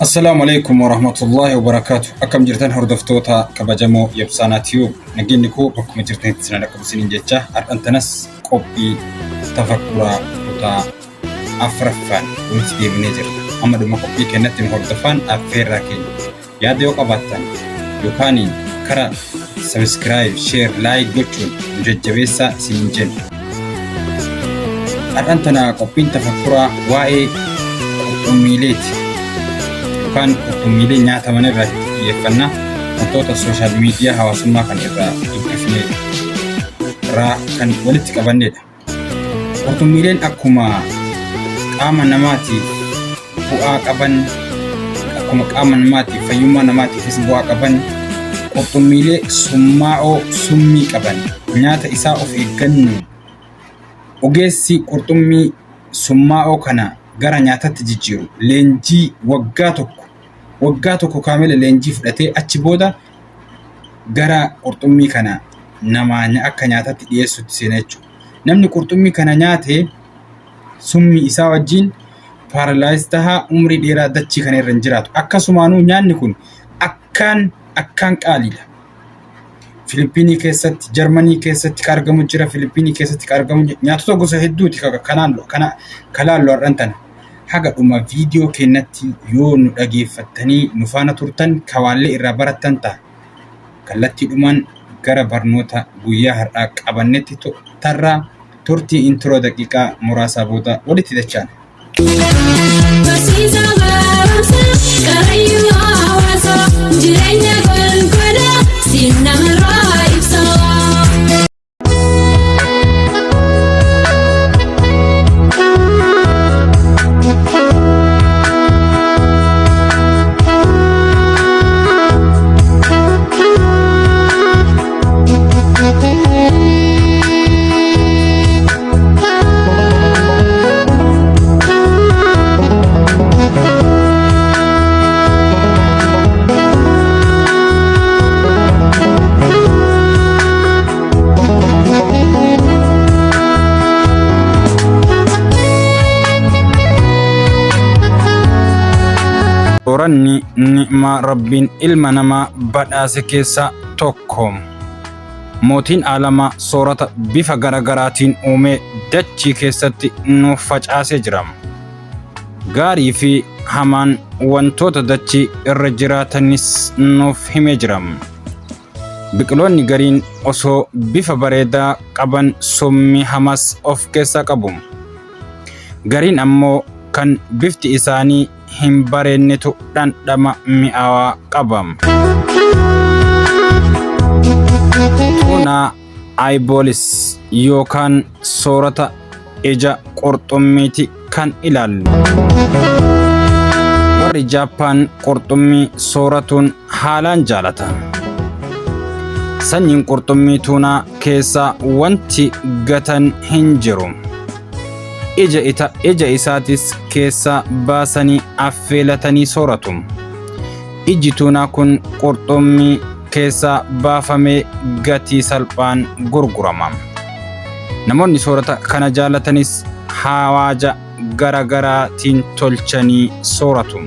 Assalaamu alaikum warahmatullaahi wabarakaatu. Akkam jirtan hordoftoota kabajamoo Yabsaanaa Tiyuub. Nageenyi koo bakkuma jirtanitti isin dhaqqabu isiniin jecha har'an tanas qophii tafakkuraa kutaa afraffaan walitti deebinee jirra. Amma dhuma qophii keenyatti nu hordofaan affeerraa keenya. Yaada yoo qabaattan yookaan kara subscribe, share, like gochuun nu jajjabeessaa isiniin jenna. Har'an tana qophiin tafakkuraa waa'ee qurxummiileeti. Yookaan qurxummiilee nyaataman irraa itti xiyyeeffanna. Wantoota sooshaal miidiyaa hawaasummaa kan irraa dubbifne irraa kan walitti qabannedha. Qurxummiileen akkuma qaama namaatiif bu'aa qaban akkuma qaama namaatiif fayyummaa namaatiifis bu'aa qaban qurxummiilee summaa'oo summii qaban nyaata isaa of eeggannoon ogeessi qurxummii summaa'oo kana gara nyaatatti jijjiiru leenjii waggaa tokko waggaa tokko kaamila leenjii fudhatee achi booda gara qurxummii kana namaa akka nyaatatti dhiyeessutti seena jechuudha. Namni qurxummii kana nyaate summii isaa wajjin paaralaayiz tahaa umrii dheeraa dachii kana irra hin jiraatu. Akkasumaanuu nyaanni kun akkaan akkaan qaaliidha. Filippinii keessatti, Jarmanii keessatti ka argamu jira, Filippinii keessatti ka argamu jira. Nyaatota gosa hedduuti ka kanaan kana ka laallu har'an tana. Haga dhuma viidiyoo keenyatti yoo nu dhageeffattanii nu faana turtan ka waallee irraa barattan ta'a. Kallattiidhumaan gara barnoota guyyaa har'aa qabannetti tarraa turtii intiroo daqiiqaa muraasaa booda walitti dachaana. Barsiisa barumsa qarayyuu hawaasa jireenya golgola siin namarraa ibsa. Sooranni ni'maa Rabbiin ilma namaa badhaase keessaa tokko. Mootiin aalamaa soorata bifa garagaraatiin uumee dachii keessatti nuuf facaasee jira. Gaarii fi hamaan wantoota dachii irra jiraatanis nuuf himee jira. Biqiloonni gariin osoo bifa bareedaa qaban summii hamas of keessaa qabu. Gariin ammoo kan bifti isaanii hin bareennetu dhandhama mi'aawaa qaba. Tuunaa eyeballs yookaan soorata ija qurxummiiti kan ilaallu. Warri Jaappaan qurxummii sooratuun haalaan jaalata. Sanyiin qurxummii tuunaa keessaa wanti gatan hin jiru. Ija, ita, ija isaatis keessaa baasanii affeelatanii sooratu. Iji tuunaa kun qurxummii keessaa baafamee gatii salphaan gurgurama. Namoonni soorata kana jaalatanis hawaaja gara garaatiin tolchanii sooratu.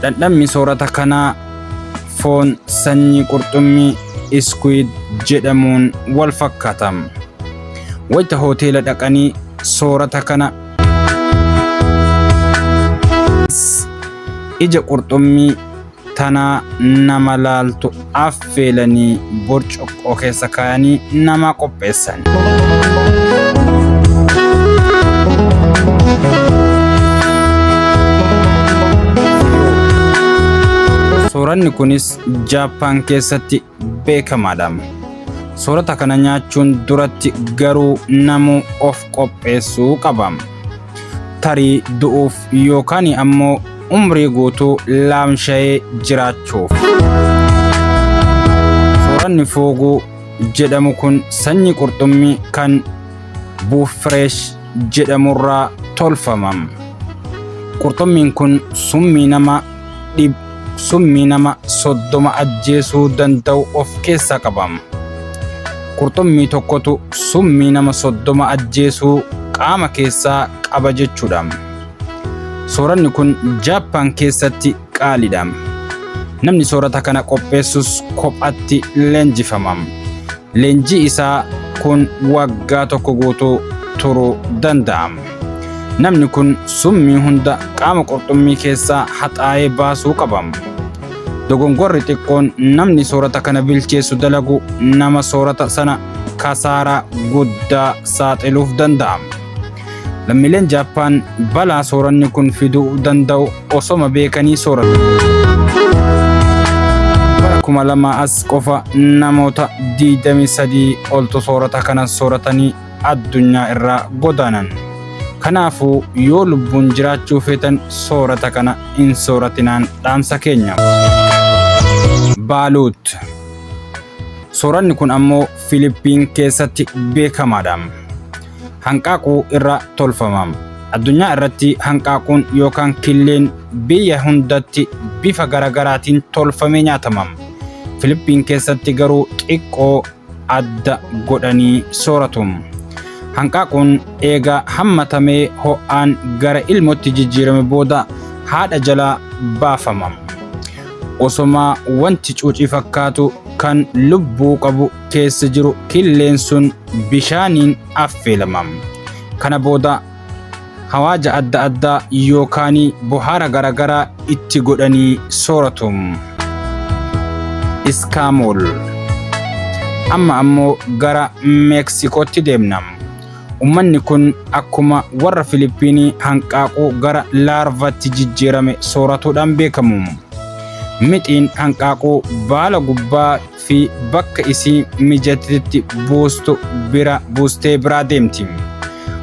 Dhandhammi soorata kanaa foon sanyii qurxummii iskuid jedhamuun wal fakkaata. Wayita hoteela dhaqanii soorata kana ija qurxummii tanaa nama laaltu affeelanii burcuqqoo keessa kaayanii nama qopheessan. Sooranni kunis Jaappaan keessatti beekamaadha. Soorata kana nyaachuun duratti garuu namuu of qopheessuu qaba. Tarii du'uuf yookaan ammoo umrii guutuu laamsha'ee jiraachuuf. Sooranni fuuguu jedhamu kun sanyii qurxummii kan buuffireesh jedhamurraa tolfama. Qurxummiin kun summii nama dhib summii nama 30 ajjeesuu danda'u of keessaa qaba. Qurxummii tokkotu summii nama 30 ajjeesuu qaama keessaa qaba jechuudha. Sooranni kun Jaappaan keessatti qaaliidha. Namni soorata kana qopheessus kophatti leenjifama. Leenjii isaa kun waggaa tokko guutuu turuu danda'a. Namni kun summii hunda qaama qurxummii keessaa haxaa'ee baasuu qaba. Dogongorri xiqqoon namni soorata kana bilcheessu dalagu nama soorata sana kasaaraa guddaa saaxiluuf danda'a. Lammiileen Jaappaan balaa sooranni kun fiduu danda'u osoma beekanii sooratu. Bara 2000 as qofa namoota 23 oltu soorata kana sooratanii addunyaa irraa godaanan. Kanaafuu yoo lubbuun jiraachuu feetan soorata kana hin sooratinaan dhaamsa keenya. Baaluut. Sooranni kun ammoo Filiippiin keessatti beekamaadha. Hanqaaquu irraa tolfama. Addunyaa irratti hanqaaquun yookaan killeen biyya hundatti bifa garagaraatiin tolfamee nyaatama. Filiippiin keessatti garuu xiqqoo adda godhanii sooratu. Hanqaaquun eega hammatamee ho'aan gara ilmootti jijjiirame booda haadha jalaa baafama. Osoma wanti cuucii fakkaatu kan lubbuu qabu keessa jiru killeen sun bishaaniin affeelama. Kana booda hawaaja adda addaa yookaan bohaara garaagaraa itti godhanii sooratu. Iskaamool. Amma ammoo gara Meeksikootti deemna. Ummanni kun akkuma warra Filiippiinii hanqaaquu gara laarvaatti jijjiirame sooratuudhaan beekamu. Mixiin hanqaaquu baala gubbaa fi bakka isii mijatetti buustu bira buustee biraa deemti.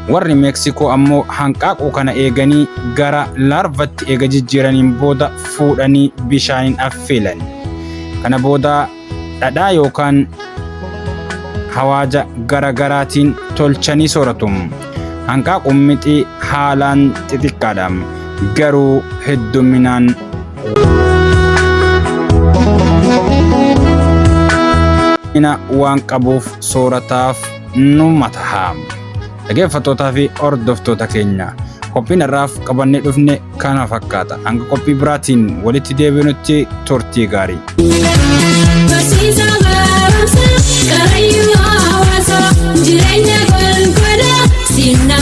Warri Meeksikoo ammoo hanqaaquu kana eeganii gara laarvatti eega jijjiiraniin booda fuudhanii bishaaniin affeelan. Kana booda dhadhaa yookaan hawaaja garagaraatiin tolchanii sooratu. Hanqaaquun mixii haalaan xixiqqaadha. Garuu hedduminaan waan qabuuf soorataaf nu mataha. Dhaggeeffattootaa fi hordoftoota keenya qophiin har'aaf qabannee dhufne kana fakkaata. Hanga qophii biraatiin walitti deebinutti turtii gaarii. Barsiisa barumsa qarayyuu hawaasa jireenya golgola sinna.